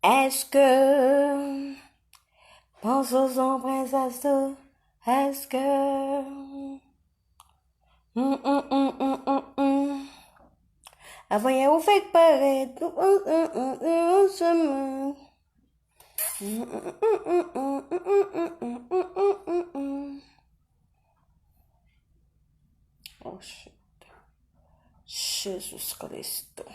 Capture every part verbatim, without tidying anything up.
Èske panse w se yon prensès tou? Èske? Mm, mm, mm, mm, mm, mm. Avan yè ou fèk parèt. Mm, mm, mm, mm, mm, mm, mm. Mm, mm, mm, mm, mm, mm, mm, mm, mm, mm, mm, mm. Oh, shit. Jesus Cristo.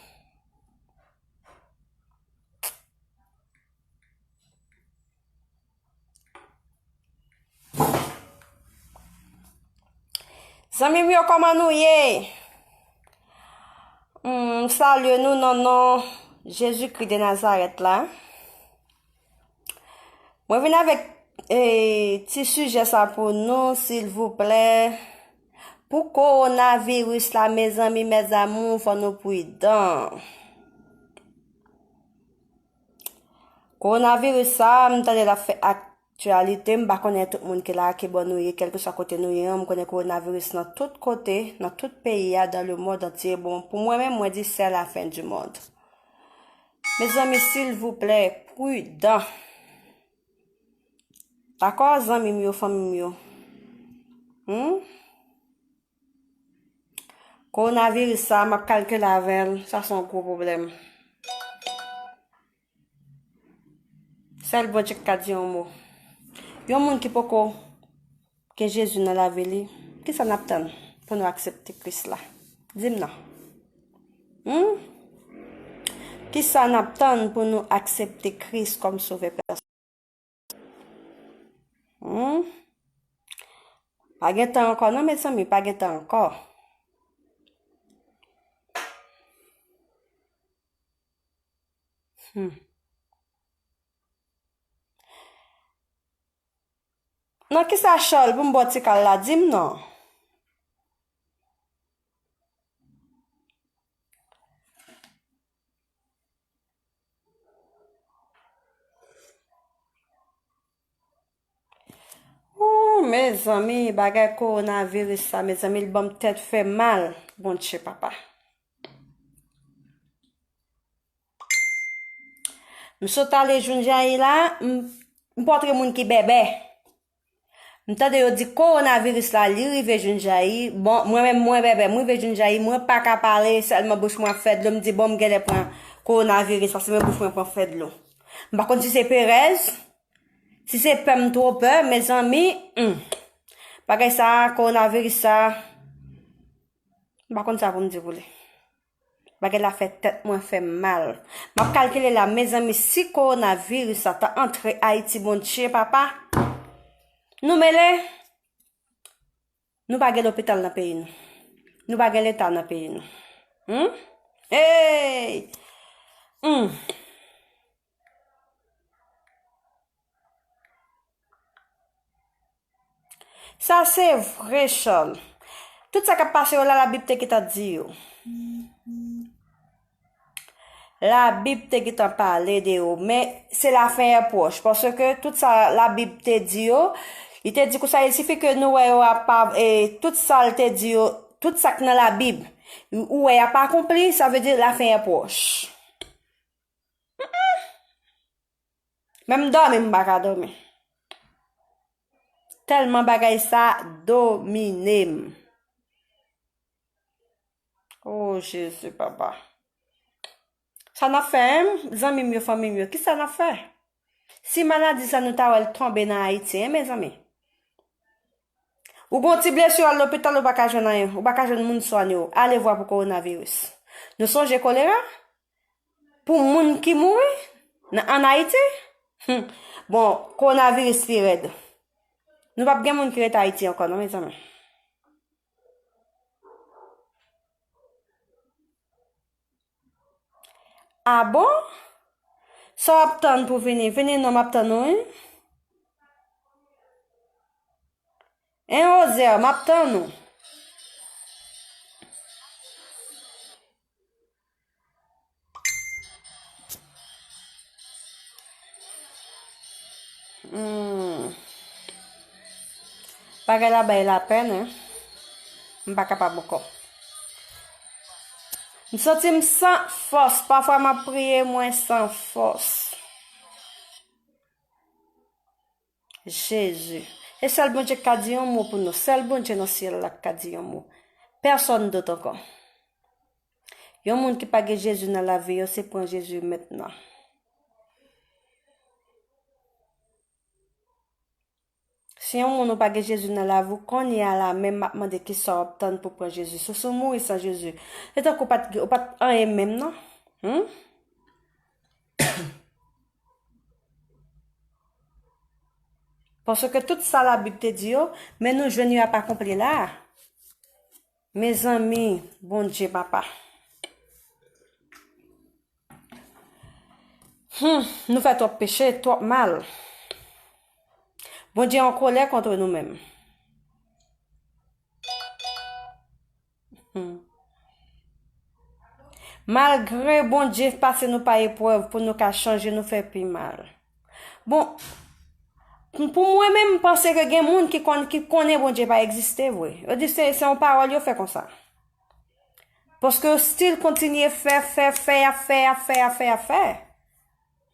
Zanmi m yo, kòman nou ye? Hmm, m salye nou nan non Jezikri de Nazarèt la. Mwen vin avèk, eh, ti sijè sa pou nou, silvouplè. Pou kowonaviris la, mezanmi, mes amours, fò nou pridan. Kowonaviris sa, m tande l ap fè aktyalite, m pa konnen tout moun ki la, ki bò nou ye, kèlkeswa kote nou ye an, m konnen kowonaviris nan tout kote, nan tout peyi a, dans le monde entier. Bon, pou mwen menm, mwen di c'est la fin du monde. Mezanmi, silvouplè, pridan. Dakò, zanmi m yo, fanmi m yo? Hmm? Kowonaviris sa, m ap kalkile avè l, sa se yon gwo pwoblèm. Sèl Bondye k ka di yon mo. Yon moun ki poko gen Jezi nan lavi li, kisa n ap tann pou nou aksepte Kris la? Di m non. Hmm? Kisa n ap tann pou nou aksepte Kris kòm Sovè pèsonèl? Hmm? Pa gen tan ankò non, mezanmi, pa gen tan ankò. Hmm. Nan kisa Charles pou m ba w ti kal la, di m non. Ooh, mezanmi, bagay kowonaviris sa, mezanmi, l ban m tèt fè mal. Bondye, papa. M sot ale Jundiaí la, m, m pa antre moun ki bèbè. M tande yo di kowonaviris la, li rive Jundiaí. Bon, mwen menm, mwen bèbè, m rive Jundiaí, mwen pa ka pale, sèlman bouch mwen ap fè dlo, m di, bon, m genlè pran kowonaviris, paske menm bouch mwen pran fè dlo. M pa konn si se perèz, si se pè m twò pè, mezanmi, hmm. Bagay sa, kowonaviris sa, m pa konn sa pou m di pou li. Bagay la fè tèt mwen fè mal. M ap kalkile la, mezanmi, si kowonaviris la ta antre Ayiti, Bondye, papa, nou mele, nou pa gen lopital nan peyi nou. Nou pa gen leta nan peyi nou. Hmm? Hey! Hmm. Sa se vre, Charles. Tout sa k ap pase yo la, Labib te gentan di yo. Labib te gentan pale de yo, men se lafen è pwòch, paske tout sa Labib te di yo, li te di konsa, il sifi ke nou wè yo ap, e tout sa l te di yo, tout sa k nan Labib, ou wè y ap akonpli, sa vle di lafen è pwòch. Menm dòmi, m pa ka dòmi. Tèlman bagay sa domine m. Oh, Jezi, papa. Sa n ap fè, en, zanmi m yo, fanmi m yo? Kisa n ap fè? Si maladi sa nou ta wè l tonbe nan Ayiti, en, mezanmi? Ou gon ti blesi, w al lopital, ou pa ka jwenn anyen. Ou pa ka jwenn moun swanye w. Alevwa pou kowonaviris. Nou sonje kolera? Pou moun ki mouri nan, ann Ayiti? Hmm. Bon, kowonaviris pi rèd. Nou p ap gen moun ki rete Ayiti ankò, non, mezanmi. A bon? Sa w ap tann pou vini? Vini non, m ap tann ou, wi. En, Ozè, m ap tann ou. Hmm. Bagay la bay lapèn, wi. M pa kapab ankò. M santi m san fòs. Pafwa m ap priye, mwen san fòs. Jezi. E sèl Bondye k ka di yon mo pou nou. Sèl Bondye nan syèl la k ka di yon mo. Pèsòn dòt ankò. Yon moun ki pa gen Jezi nan lavi yo, se pran Jezi mentnan. Si yon moun ou pa gen Jezi nan lavi w, kounye a la menm m ap mande kisa w ap tann pou pran Jezi. Si w mouri san Jezi, se tankou w pa t, ou pa t anyen menm non. Hmm? Paske tout sa Labib te di yo, men nou jwenn yo ap akonpli la. Mezanmi, Bondye papa. Hmm, nou fè twòp peche, twòp mal. Bondye an kòlè kont nou menm. Hmm. Malgre Bondye pase nou pa eprèv pou nou ka chanje, nou fè pi mal. Bon, pou mwen menm, m panse ke gen moun ki konn, ki konnen Bondye pa egziste vre. Yo di se, se yon pawòl yo fè konsa. Paske yo still kontinye fè, fè, fè, y ap fè, y ap fè, y ap fè, y ap fè.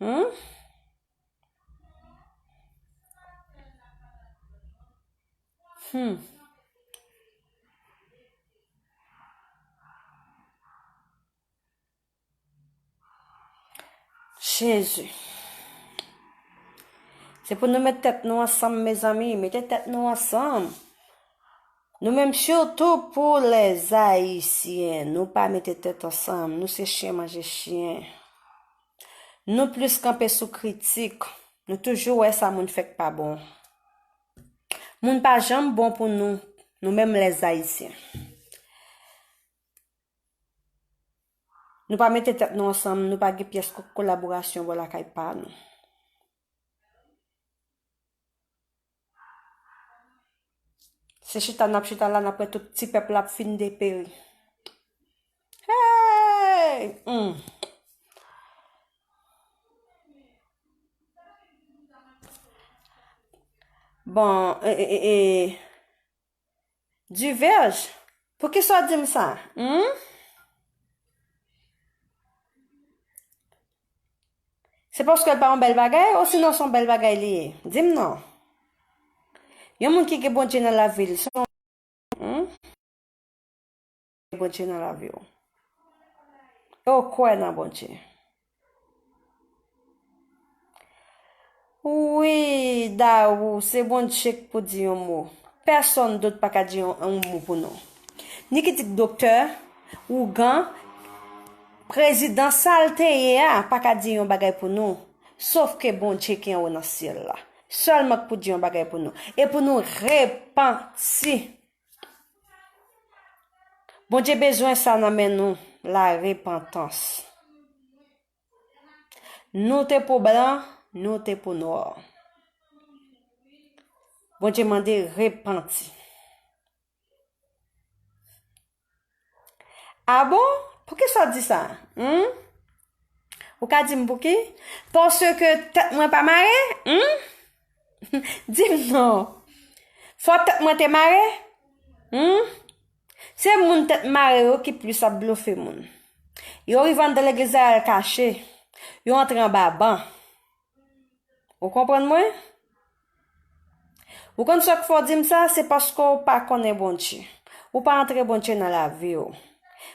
Hmm? Hmm. Jezi. Se pou nou met tèt nou ansanm, mezanmi. Mete tèt nou ansanm. Nou menm, sitou pou lèzayisyen, nou pa mete tèt ansanm. Nou se chyen manje chyen. Nou plis kanpe sou kritik. Nou toujou wè sa moun fè k pa bon. Moun pa janm bon pou nou, nou menm lèzayisyen. Nou pa mete tèt nou ansanm, nou pa gen pyès ko-, kolaborasyon bò lakay pa nou. Se chita n ap chita la, n ap wè tout ti pèp la ap fin deperi. Hey! Hmm. Bon, e, e, e, e, Divèj, poukisa w di m sa? Hmm? Se paske l pa yon bèl bagay, osinon se yon bèl bagay li ye? Di m non. Yon moun ki gen Bondye nan lavi l, se yon, hmm? Bondye nan lavi w. E w kwè nan Bondye. Wi, Dawou, se Bondye k pou di yon mo. Pèsonn dòt pa ka di yon, yon mo pou nou. Ni ki di doktè, ougan, prezidan, sa l te ye a, pa ka di yon bagay pou nou. Sòf ke Bondye ki anwo nan syèl la. Sèlman k pou di yon bagay pou nou. E pou nou repanti. Bondye bezwen sa nan men nou, larepantans. Nou te pou blan, nou te pou nwa. Bondye mande repanti. A bon? Poukisa w di sa? Hmm? Ou ka di m pouki? Paske tèt mwen pa mare? Hmm? Di m non. Fò tèt mwen te mare? Hmm? Se moun tèt mare yo ki plis ap blofe moun. Yo rive anndan legliz la, y al kache. Yo antre anba ban. Ou konprann mwen? Ou konn sa k fè w di m sa? Se paske w pa konnen Bondye. Ou pa antre Bondye nan lavi w.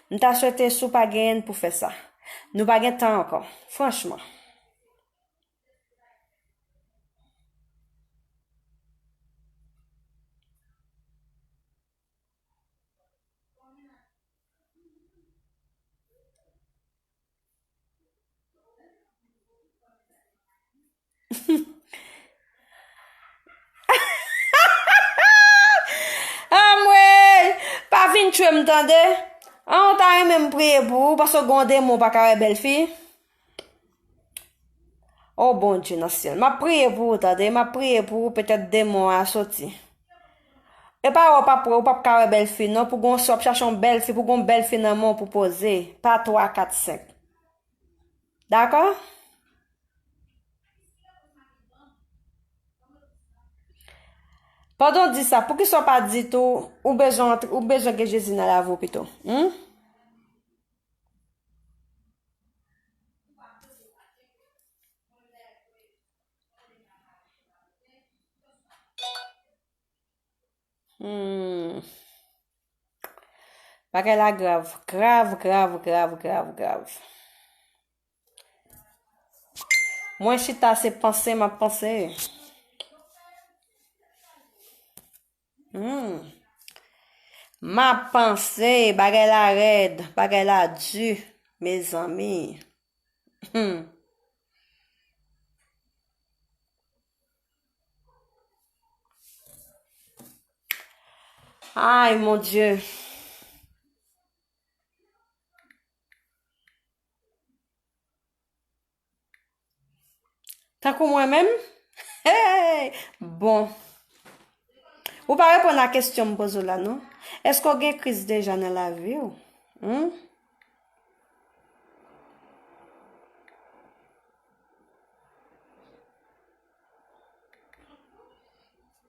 M ta swete si w pa genyen n pou fè sa. Nou pa gen tan ankò. Franchman. Anmwey! Pa vin tchwe m tande. An, ou ta renmen m priye pou ou, paske w gen yon demon w pa ka wè bèl fi. O Bondye nan syèl, m ap priye pou ou, tande, m ap priye pou ou, petèt demon an soti. E pa wè w p ap wè, ou p ap ka wè bèl fi, non, pou gon, si w ap chache yon bèl fi, pou gon bèl fi nan men w pou poze, pa twa, kat, senk. Dakò? Pandan w di sa, poukisa w pa di tou, ou bezwen antre, ou bezwen gen Jezi nan lavi w pito? Hmm? Ou pa kote w pa tcheke, mwen lè vre, mwen lè pa mache pa kote, Hmm. Bagay la grav, grav, grav, grav, grav, grav. Mwen chita, se panse m ap panse. Hmm. M ap panse, bagay la rèd, bagay la di, mezanmi. Hmm. Ay, mon Dye. Tankou mwen menm? Hey! Bon. Ou pa reponn a kesyon m poze w la, non. Èske w gen Kris deja nan lavi w? Hmm?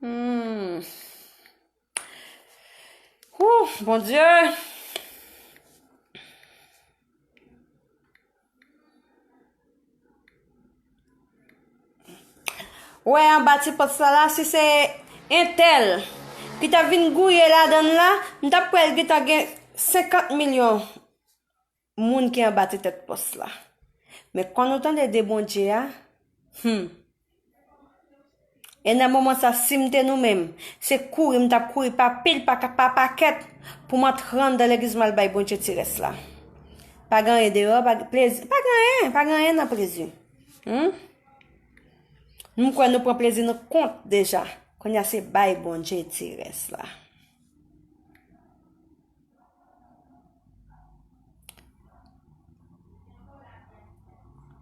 Hmm. Wouh, Bondye. Wè, anba ti pòs la, la, si se entèl ki ta vin gouye ladan l la, m t ap kwè l gentan gen senkant milyon moun ki anba ti tèt pòs la. Men kon nou tande de Bondye a, hmm. E nan moman sa, si m te nou menm, se kouri, m t ap kouri pa pil, pa, pa pakèt, pou m antre anndan legliz m al bay Bondye ti rès la. Pa gen anyen deyò, pa plezi, pa gen anyen, pa gen anyen nan plezi. Hmm? M kwè nou pran plezi nou kont deja. Kounye a se bay Bondye ti rès la.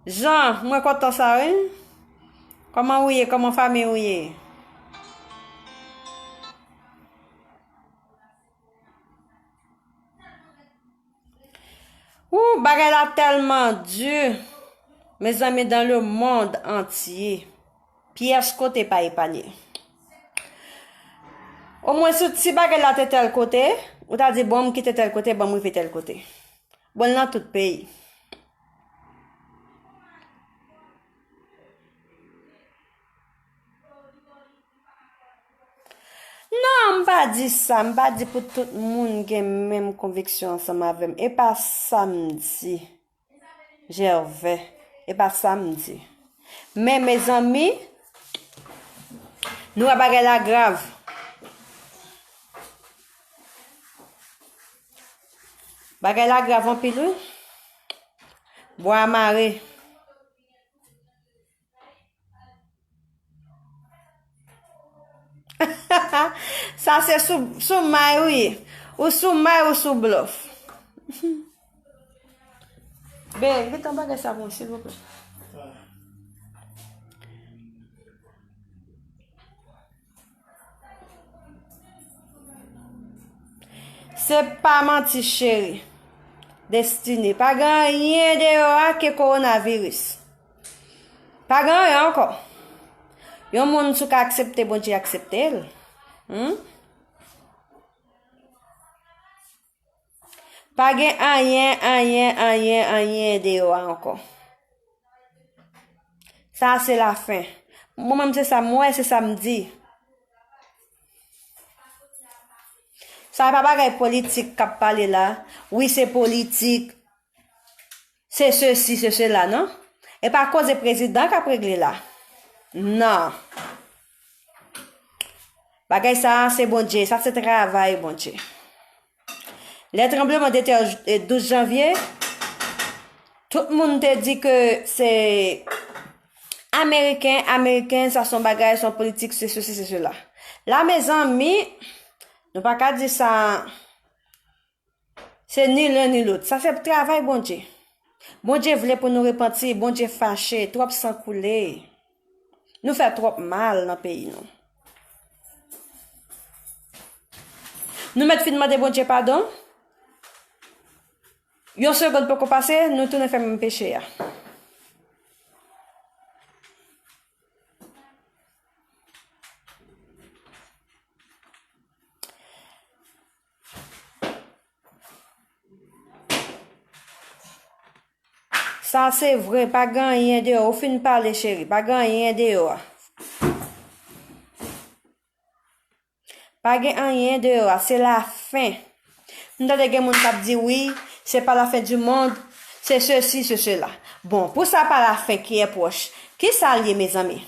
Jean, mwen kontan sa, wi. Kòman ou ye? Kòman fanmi ou ye? Ou, bagay la tèlman di. Mezanmi, dans le monde entier, pyès kote pa epanye. Omwen, si, si bagay la te tèl kote, ou ta di, bon, m kite tèl kote, bon, m rive tèl kote. Bon, l nan tout peyi. Non, m pa di sa. M pa di pou tout moun gen menm konviksyon ansanm avè m. E pa sa m di. Jèvè, e pa sa m di. Men, mezanmi, nou wè bagay la grav. Bagay la grav anpil, wi. Bwa mare. Sa se sou, sou may ou ye. Ou sou may ou sou blòf. Ben, gentan bagay sa pou mwen, silvouplè. Se pa manti, cheri. Destiny, pa gen anyen deyò a ke kowonaviris. Pa gen anyen ankò. Yon moun si w ka aksepte, Bondye aksepte l. Hmm? Pa gen anyen, anyen, anyen, anyen deyò a ankò. Sa se lafen. Mwen menm se sa m wè, se sa m di. Sa pa bagay politik k ap pale la. Wi, se politik. Se sesi, se sela, non. E pa koze prezidan k ap regle la. Non. Bagay sa, se Bondye. Sa se travay Bondye. Lè tranbleman de tè, eh, douz janvye, tout moun te di ke se Ameriken, Ameriken, sa se yon bagay, se yon politik, se sesi, se sela. La, mezanmi, nou pa ka di sa, se ni len ni lòt. Sa se travay Bondye. Bondye vle pou nou repanti, Bondye fache, twòp san koule. Nou fè twòp mal nan peyi nou. Nou mèt fin mande Bondye padon. Yon segonn poko pase, nou tounen fè menm peche a. Sa se vre, pa gen anyen deyò. Ou fin pale, cheri, pa gen anyen deyò a. Pa gen anyen deyò a, se lafen. M tande gen moun k ap di, wi, se pa la fin du monde, se sesi, se sela. Bon, pou sa pa lafen ki e pwòch, ki sa l ye, mezanmi?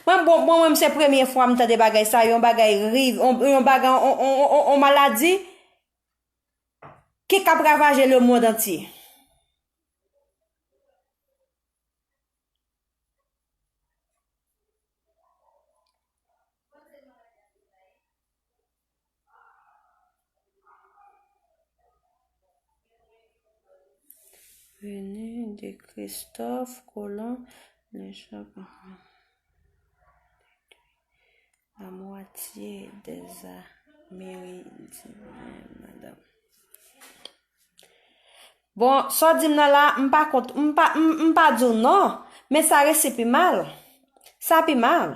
Mwen, bon, bon, mwen, se premye fwa m tande bagay sa, yon bagay rive, yon, yon bagay, yon, yon, yon, yon maladi ki k ap ravaje lemonn antye. Venu de Christophe Colomb, le choc, la moitié des Amérindiens, madame. Bon, sa w di m nan la, m pa kont, m pa, m, m pa di w non, men sa resi pi mal. Sa pi mal.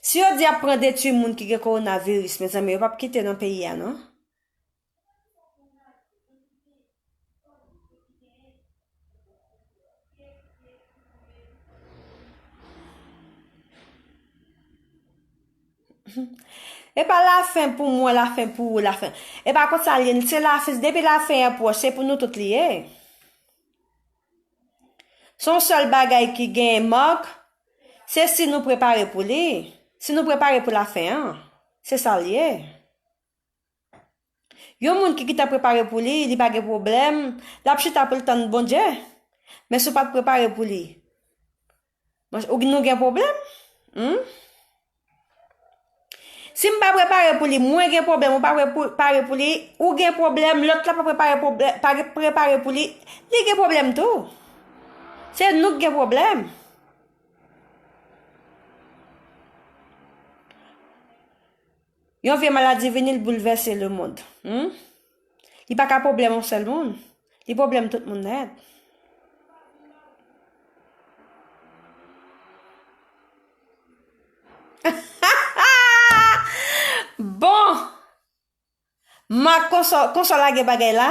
Si yo di y ap pran detwi moun ki gen kowonaviris, mezanmi, yo p ap kite nan peyi a, non. E pa lafen pou mwen, lafen pou ou, lafen. E pa konsa l ye, se lafen, depi lafen an pwòch, se pou nou tout li ye. Se yon sèl bagay ki genyen, Marc, se si nou prepare pou li. Si nou prepare pou lafen an, se sa l ye. Yon moun ki gentan prepare pou li, li pa gen pwoblèm, l ap chita pou l tann Bondye. Men si w pa t prepare pou li, ou, nou gen pwoblèm? Hmm? Si m pa prepare pou li, mwen gen pwoblèm, ou pa prepare pou li, ou gen pwoblèm, lòt la pa prepare pwoblè-, pa prepare pou li, li gen pwoblèm tou. Se nou k gen pwoblèm. Yon vye maladi vini, l boulvèse lemonn. Hmm? Li pa ka pwoblèm yon sèl moun. Li pwoblèm tout moun nèt. Bon! Marc, konsa, konsa w lage bagay la?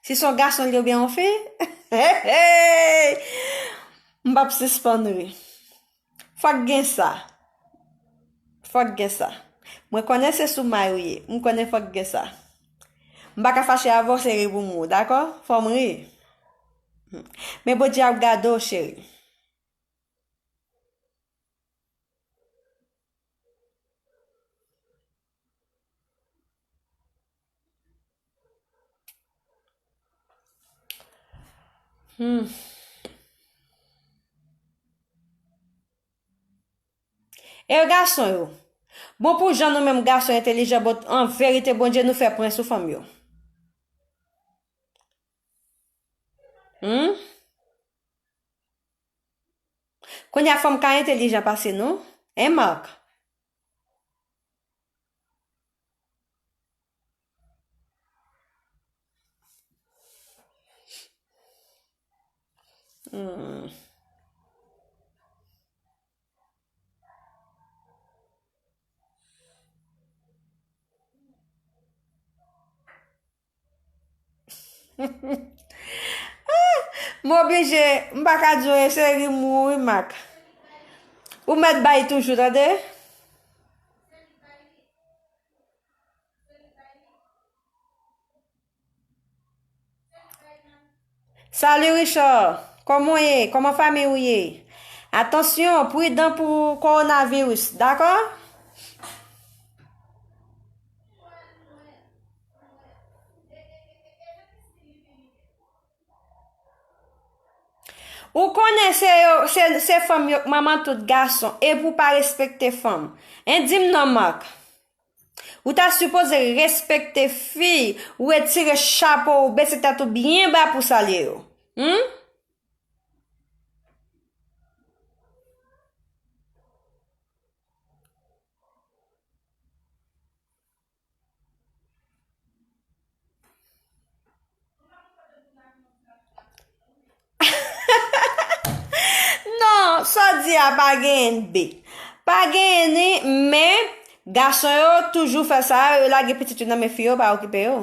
Si se yon gason li oubyen yon fi? M p ap sispann ri. Fòk gen sa. Fòk gen sa. Mwen konnen se sou may ou ye. M konnen fòk gen sa. M pa ka fache avè w, se ri pou m ri, dakò? Fò m ri. Men Bondye ap gade w, cheri. Hmm. E gason yo? Bon, pou jan nou menm gason entelijan, bon, an verite, Bondye nou fè pwen sou fanm yo. Hmm? Kounye a fanm ka entelijan pase nou, en Marc? Hmm. Ah, m oblije, m pa ka di w, se ri m ou ri Marc. Ou mèt bay toujou, tande? Salut Richard, kòman w ye? Kòman fanmi w ye? Atansyon, pridan pou kowonaviris, dakò? Ou konnen se yo, se, se fanm yo k manman tout gason, epi w pa respekte fanm. En, di m non, Marc. Ou ta sipoze respekte fi, ou retire chapo, ou bese tèt ou byen ba pou salye yo. Hmm? Non, sa w di a pa genyen bi. Pa genyen ni, men gason yo toujou fè sa, yo lage pitit yo nan men fi yo, pa okipe yo.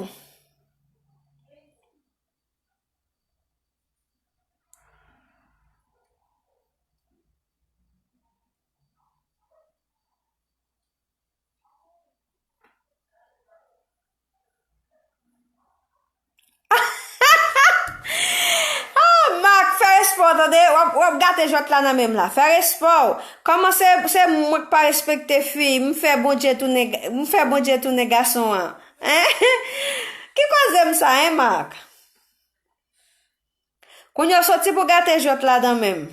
Tande, w ap, w ap gate jwèt la nan men m la. Fè respè w. Kòman se, se mwen k pa respekte fi, m fè Bondye tounen, m fè Bondye tounen gason an. Hein? Ki koze m sa, hein, Marc? Kounye a w soti pou gate jwèt la nan men m.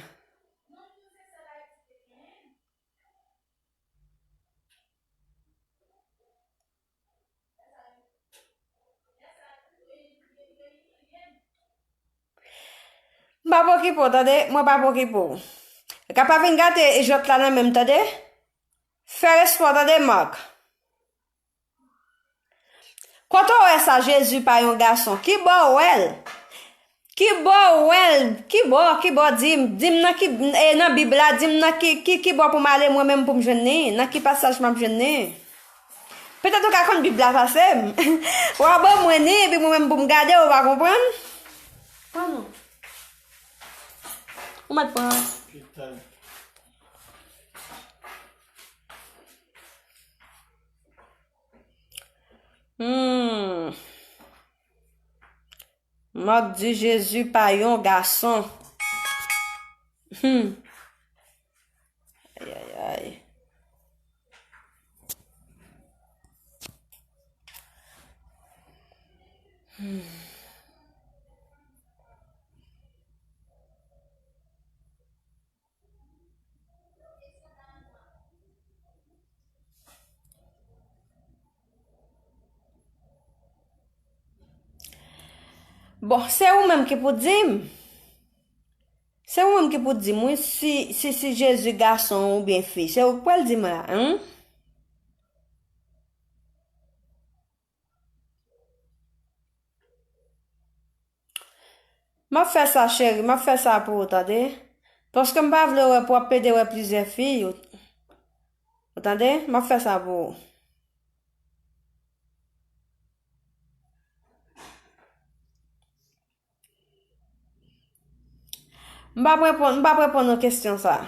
M p ap okipe w, tande? Mwen p ap okipe w. Ka pa vin gate jwèt la nan men m, tande? Fè respè w, tande, Marc? Kote w wè sa, Jezi pa yon gason? Ki bò w wè l? Ki bò w wè l? Ki bò? Ki bò? Di m, di m nan ki, e, nan Bib la, di m nan ki, ki, ki bò pou m ale mwen menm pou m jwenn li? Nan ki pasaj m ap jwenn li? Petèt ou ka konn Bib la pase m. W a ban mwen li, epi mwen menm pou m gade, ou pa konprann? Pran non. Ou mèt pran. Hmm. Marc di Jezi pa yon gason. Hmm. Ay, ay, ay. Hmm. Bon, se ou menm ki pou di m. Se ou menm ki pou di m, wi, si, si, si Jezi gason oubyen fi. Se ou k pral di m la, hein? M ap fè sa, cheri, m ap fè sa pou ou, tande? Paske m pa vle wè pou w ap pede wè plizyè fi, ou, ou tande? M ap fè sa pou ou. M p ap reponn, m p ap reponn nan kesyon sa.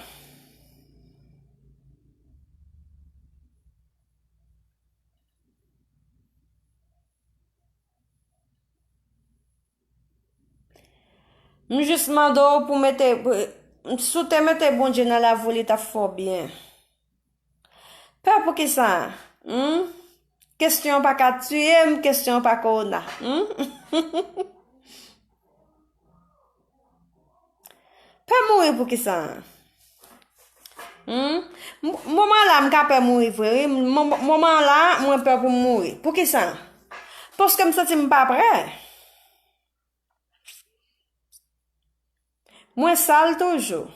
M jis mande w pou mete, si w te mete Bondye nan lavi w, li t ap fè w byen. Pè poukisa? Hmm? Kesyon pa ka tiye m, kesyon pa kowona. Hmm? Pè mouri poukisa? Hmm? M-, moman la, m ka pè mouri vre, wi. Mo-, moman la, mwen pè pou m mouri. Poukisa? Paske m santi m pa prè. Mwen sal toujou.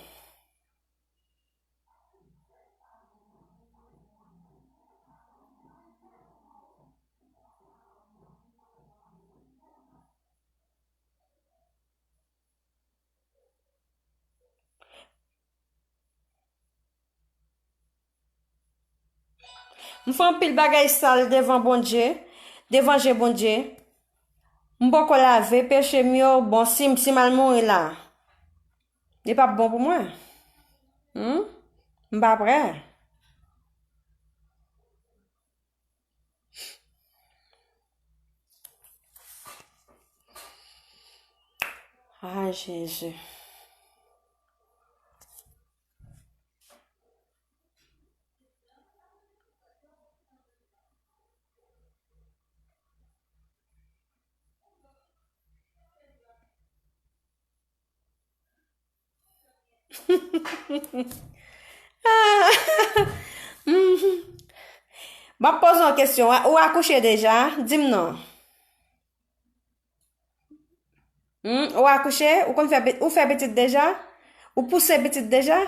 M fè anpil bagay sal devan Bondye, devan je Bondye. M poko lave, peche m yo, bon, si, si m al mouri la, li p ap bon pou mwen. Hmm? M pa prè. Ah, Jezi. Ah. Mhm. M ap poze yon kesyon. Ou akouche deja? Di m non. Hmm, ou akouche? Ou konn fè pi-, ou fè pitit deja? Ou pouse pitit deja?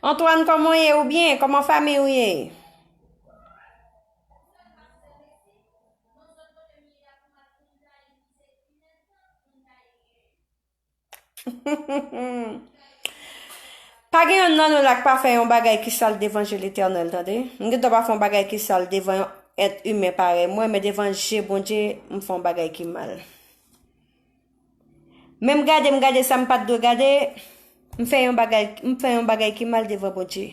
Antoine, kòman w ye? Ou byen? Kòman fanmi w ye? Pa gen yonn nan nou la k pa fè yon bagay ki sal devan je Letènèl, tande. M gendwa pa fè yon bagay ki sal devan yon èt imen parèy mwen, men devan je Bondye, m fè yon bagay ki mal. Men m gade, m gade sa m pa t dwe gade, m fè yon bagay, m fè yon bagay ki mal devan Bondye.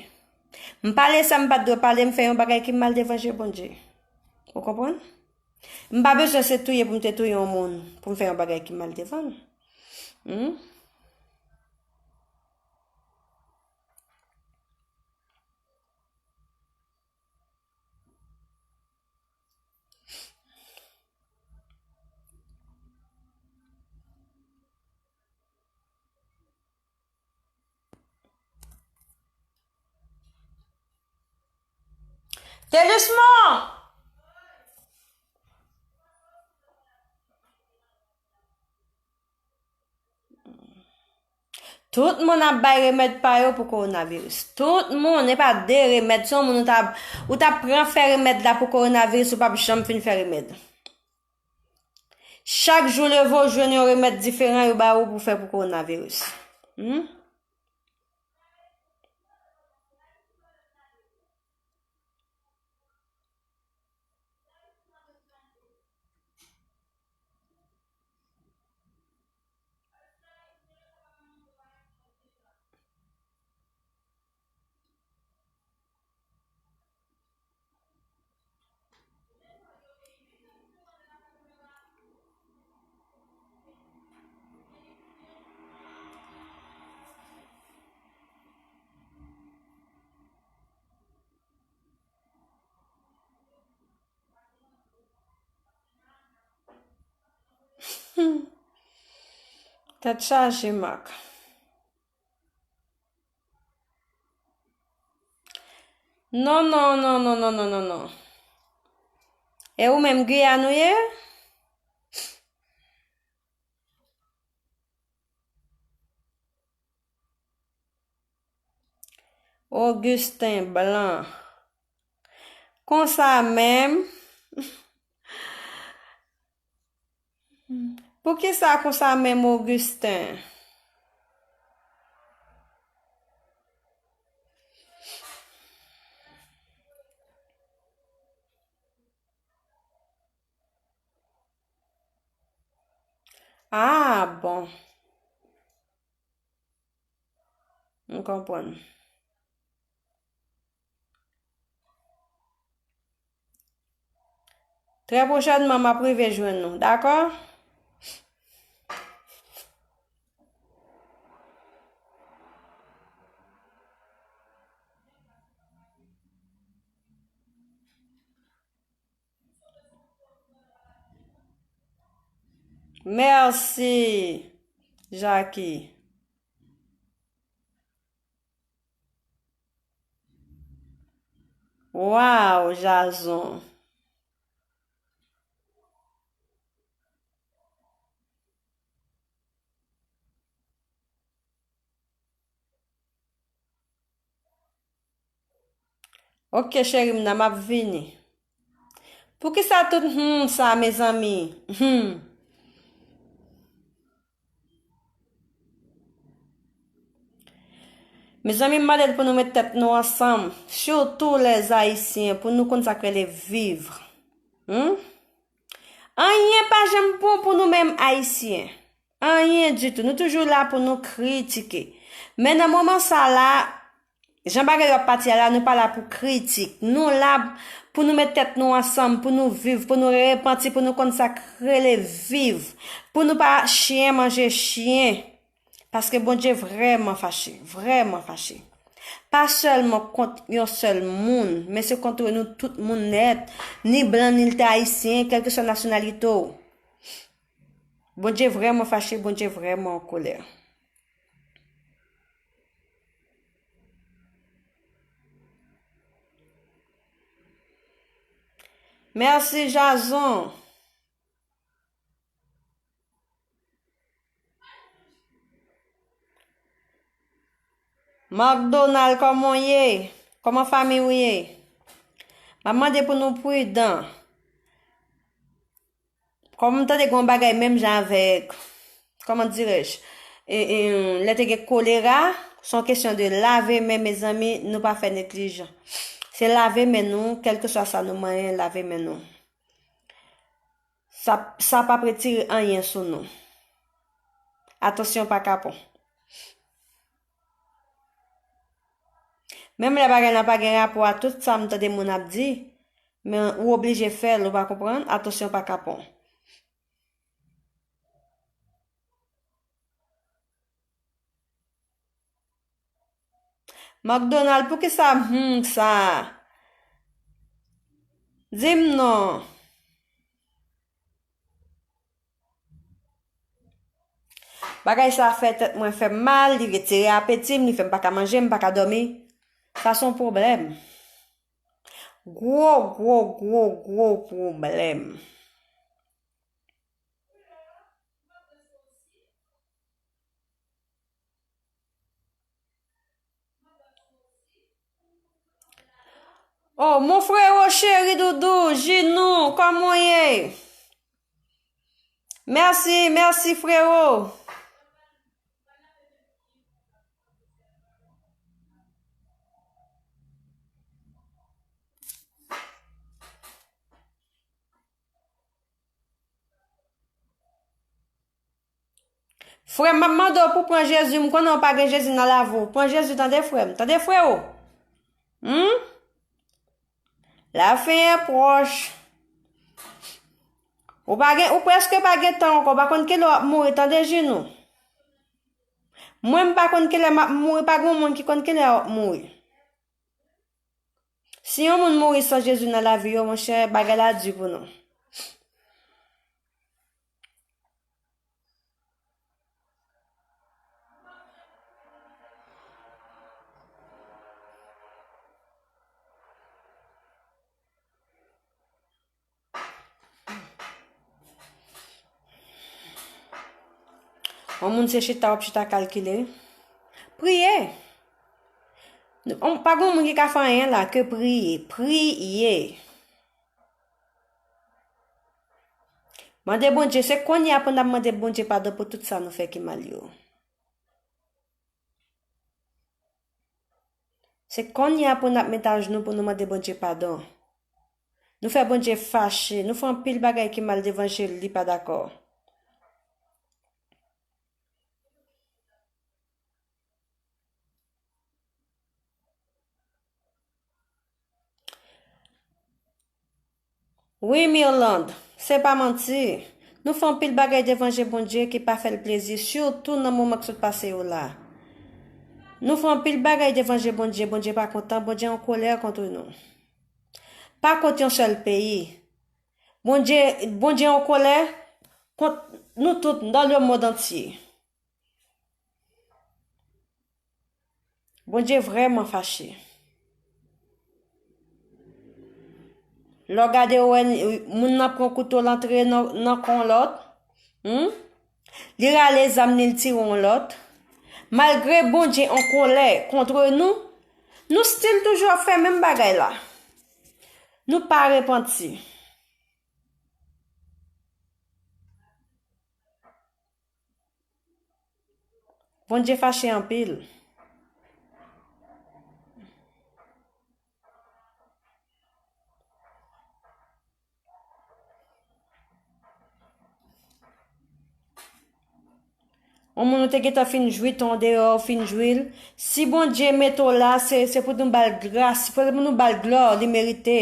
M pale sa m pa t dwe pale, m fè yon bagay ki mal devan je Bondye. Ou konprann? M pa bezwen se touye pou m te touye yon moun, pou m fè yon bagay ki mal devan l. Hmm? Telisman! Tout moun ap bay remèd pa yo pou kowonaviris. Tout moun, e pa de remèd. Si yon moun ou t ap, ou t ap pran fè remèd la pou kowonaviris, ou p ap janm fin fè remèd. Chak jou leve, w jwenn yon remèd diferan yo ba ou pou fè pou kowonaviris. Hmm? Tèt chaje, Mak. Non, non, non, non, non, non, non, non. E ou menm, Giyàn ou ye? Augustin Blanc. Konsa menm. Poukisa konsa menm, Augustin? Ah, bon. M konprann. Trè pwochènman, m ap rive jwenn ou, dakò? Mèsi, Jackie. Waw, Jason. Ok, cheri m nan, m ap vini. Poukisa tout hmm sa, mezanmi? Hmm. Mezanmi, m mande l pou nou met tèt nou ansanm, sitou lèzayisyen, pou nou konn sa k rele viv. Hmm? Anyen pa janm bon pou nou menm Ayisyen. Anyen ditou. Nou toujou la pou nou kritike. Men nan moman sa la, jan bagay yo ap pati a la, nou pa la pou kritik. Nou la pou nou met tèt nou ansanm, pou nou viv, pou nou repanti, pou nou konn sa k rele viv. Pou nou pa chen manje chen. Paske Bondye vrèman fache, vrèman fache. Pa sèlman kont yon sèl moun, men se kont nou tout moun nèt, ni blan, ni l te ayisyen, kèlkeswa nasyonalite w. Bondye vrèman fache, Bondye vrèman an kolè. Mèsi, Jason. Macdonald, kòman w ye? Kòman fanmi w ye? M ap mande pou nou pridan. Kòm m tande gen yon bagay menm jan avèk, comment dirais-je, e, e, lè te gen kolera, se yon kesyon de lave men, mezanmi, nou pa fè neglijan. Se lave men nou, kèlkeswa sa nou manyen, lave men nou. Sa, sa p ap retire anyen sou nou. Atansyon pa kapon. Menm lè bagay la pa gen rapò a tout sa m tande moun ap di, Men ou oblije fè l, ou pa konprann? Atansyon pa kapon. McDonald, poukisa hmm sa? Di m non. Bagay sa fè tèt mwen fè m mal, li retire apeti m, li fè m pa ka manje, m pa ka dòmi. Sa se yon pwoblèm. Gwo, gwo, gwo, gwo pwoblèm. Oh, mon frero cheri doudou, Jinou, kòman w ye? Mèsi, mèsi, frero. Frè m, m ap mande w pou pran Jezi, m konnen w pa gen Jezi nan lavi w. Pran Jezi, tande, frè m. Tande, freo. Hmm? Lafen an pwòch. Ou pa gen, ou prèske pa gen tan ankò. Ou pa konn kilè w ap mouri, tande, Jinou. Mwen, m pa konn kilè m ap mouri, pa gen moun ki konn kilè w ap mouri. Si yon moun mouri san Jezi nan lavi yo, monchè, bagay la di pou nou. Yon moun se chita w ap chita kalkile. Priye. On, pa gen moun ki ka fè anyen la ke priye. Priye. Mande Bondye, se kounye a pou n ap mande Bondye padon pou tout sa nou fè ki mal yo. Se kounye a pou n ap met ajnou pou nou mande Bondye padon. Nou fè Bondye fache, nou fè anpil bagay ki mal devan je l, li pa dakò. Wi, Mirlande, se pa manti. Nou fè anpil bagay devan je Bondye ki pa fè l plezi, sitou nan moman k sot pase yo la. Nou fè anpil bagay devan je Bondye, Bondye pa kontan, Bondye an kolè kont nou. Pa kont yon sèl peyi. Bondye, Bondye an kolè kont nou tout dans le monde entier. Bondye vrèman fache. Lè w gade, w wè moun nan pran kouto, l antre nan, nan kò yon lòt. Hmm? Li rale zam li, l tire yon lòt. Malgre Bondye an kolè kont nou, nou still toujou ap fè menm bagay la. Nou pa repanti. Bondye fache anpil. Yon moun ou te gentan fin jwi, tan w deyò, ou fin jwi l. Si Bondye mete w la, se, se pou nou ba l gras, se pou nou ba l glwa li merite.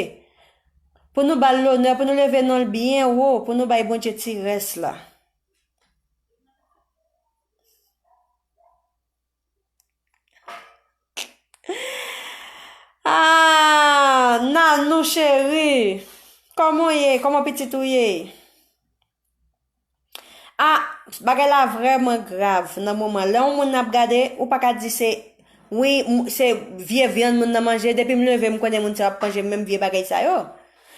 Pou nou ba l lonè, pou nou leve non l byen wo, pou nou bay Bondye ti rès la. Ah, Nanou cheri, kòman w ye? Kòman pitit ou ye? Ah, bagay la vrèman grav nan moman. Lè yon moun ap gade, ou pa ka di se, wi, m- se vye vyann moun nan manje. Depi m leve, m konnen moun sa yo ap manje menm vye bagay sa yo.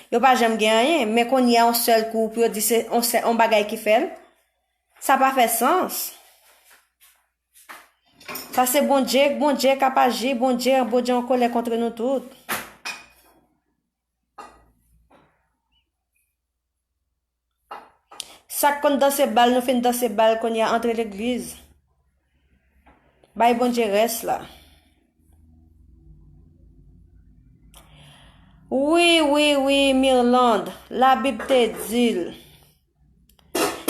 Yo pa janm gen anyen. Men kounye a, yon sèl kou, pou yo di se yon sè- yon bagay ki fè l, sa pa fè sans. Sa se Bondye, Bondye k ap aji, Bondye, Bondye an kolè kont nou tout. Sa k konn danse bal, nou fin danse bal, kounye a antre legliz. Bay Bondye rès la. Wi, wi, wi, Mirlande, Labib te di l.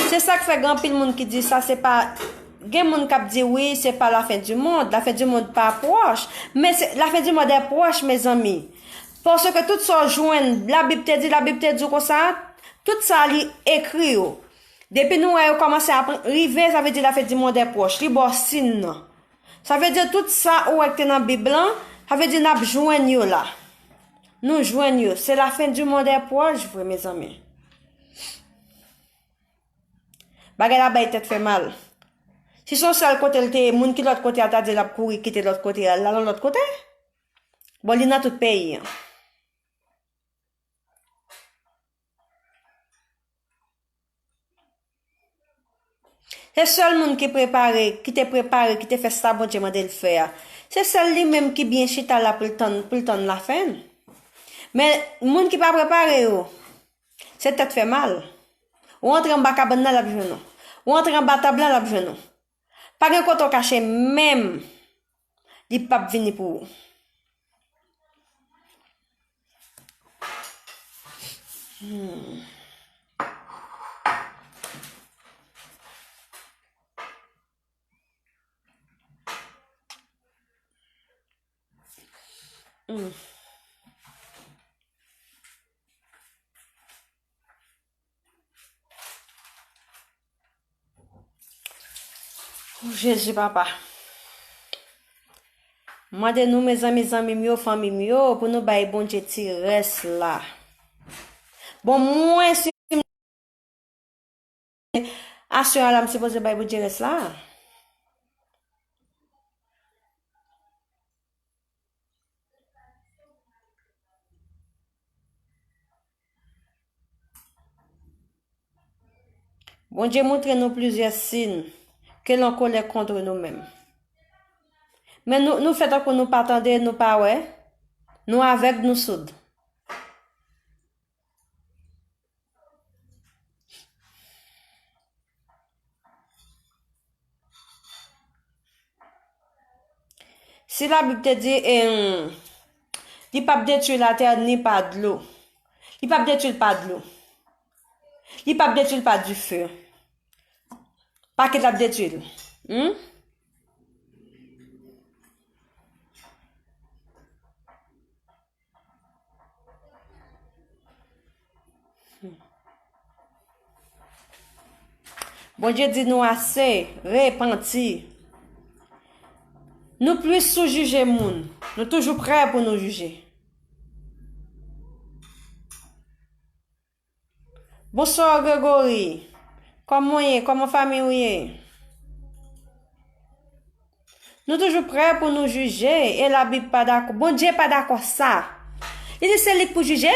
Se sa k fè gen anpil moun ki di sa se pa, gen moun k ap di wi, se pa lafen di mond, lafen di mond pa pwòch, men se, lafen di mond è pwòch, mezanmi. Paske tout sa w jwenn, Labib te di, Labib te di w konsa, tout sa li ekri yo. Depi nou wè yo kòmanse ap rive, sa vle di lafen di mond è pwòch, li ba w siy nan. Sa vle di tout sa ou wè ki te nan Bib lan, sa vle di n ap jwenn yo la. Nou jwenn yo. Se lafen di mond è pwòch vre, mezanmi. Bagay la bay tèt fè mal. Si se yon sèl kote l te ye, moun ki lòt kote a ta di l ap kouri kite lòt kote a, l al yon lòt kote. Bon, li nan tout peyi an. Se sèl moun ki prepare, ki te prepare, ki te fè sa Bondye mande l fè a. Se sèl li menm ki byen chita la pou l tann, pou l tann lafen. Men, moun ki pa prepare yo, se tèt fè mal. Ou antre anba kabann nan, l ap jwenn ou. Ou antre anba tab la, l ap jwenn ou. Pa gen kote w kache menm, li p ap vini pou ou. Hmm. Hmm. O Jezi, papa. M mande nou, mezanmi, zanmi m yo, fanmi m yo, pou nou bay Bondye ti rès la. Bon, mwen, si aswè a la, m sipoze bay Bondye rès la. Bondye montre nou plizyè siy ke l an kòlè kont nou menm. Men nou, nou fè tankou nou pa tande, nou pa wè, nou avèg, nou soud. Si Labib te di, em, li p ap detwi latè ni pa dlo. Li p ap detwi l pa dlo. Li p ap detwi l pa dife. Pa kit l ap detwi l. Hmm? Bondye di nou ase, repanti. Nou plis sou jije moun. Nou toujou prè pou nou jije. Bonswa, Gregory. Kòman w ye? Kòman fanmi w ye? Nou toujou prè pou nou jije, e Labib pa dakò. Bondye pa dakò sa. Li di se li k pou jije.